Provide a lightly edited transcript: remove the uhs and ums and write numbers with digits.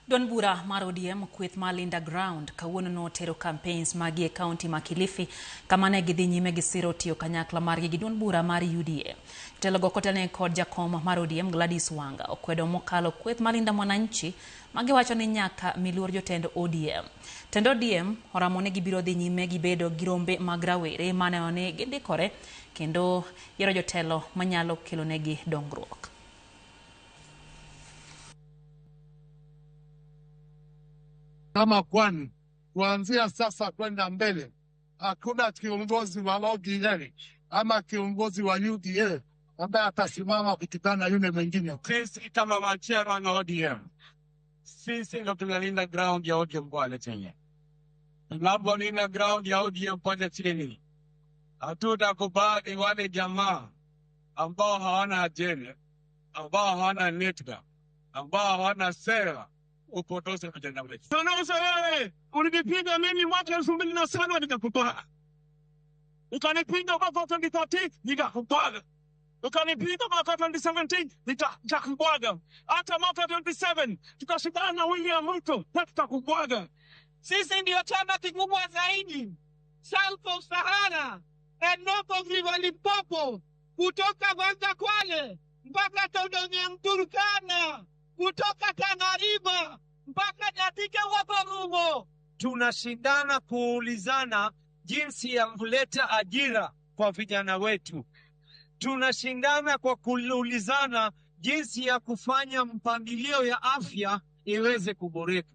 Duond bura mar ODM kweth mar Linda Ground kawuono notero campaigns magi e kaunti ma Kilifi kama ne gidhi nyime gi siro tiyo kanyakla margi gi duond bura mar UDA. Jotelogo kotelnegi kod jakom mar ODM Gladys Wanga okwedo mokalo kweth mar Linda Mwananchi magiwacho ni nyaka miluor jotend ODM. Tend ODM oramo ni gibiro dhi nyime gi bedo gi rombe mag rawere maneno ni gindikore kendo yiero jotelo manyalo kelonegi dongruok. Kama kwani kuanzia sasa kwenda mbele hakuna kiongozi wa ODM ama kiongozi wa UDA ambaye atasimama kutukana yule mwingine. Sisi kama machera na ODM, sisi ndo tunalinda ground ya ODM pale chini. Tunapolinda ground ya ODM pale chini, hatutakubali wale jamaa ambao hawana ajenda, ambao hawana network, ambao hawana sera upotoshe vijana wetu. Tunauza wewe, ulinipiga mimi mwaka 2007 nikakutoa. Ukanipiga mwaka 2013 nikakubwaga. Ukanipiga mwaka 2017 nikakubwaga. Hata mwaka 27 tukashindana na William Ruto na tutakubwaga. Sisi ndio chama kikubwa zaidi South of Sahara and North of River Limpopo, kutoka Vanga Kwale mpaka Tondonyang Turkana, kutoka Tana River mpaka Nyatike Wakorumo. Tunashindana kuulizana jinsi ya kuleta ajira kwa vijana wetu. Tunashindana kwa kuulizana jinsi ya kufanya mpangilio ya afya iweze kuboreka.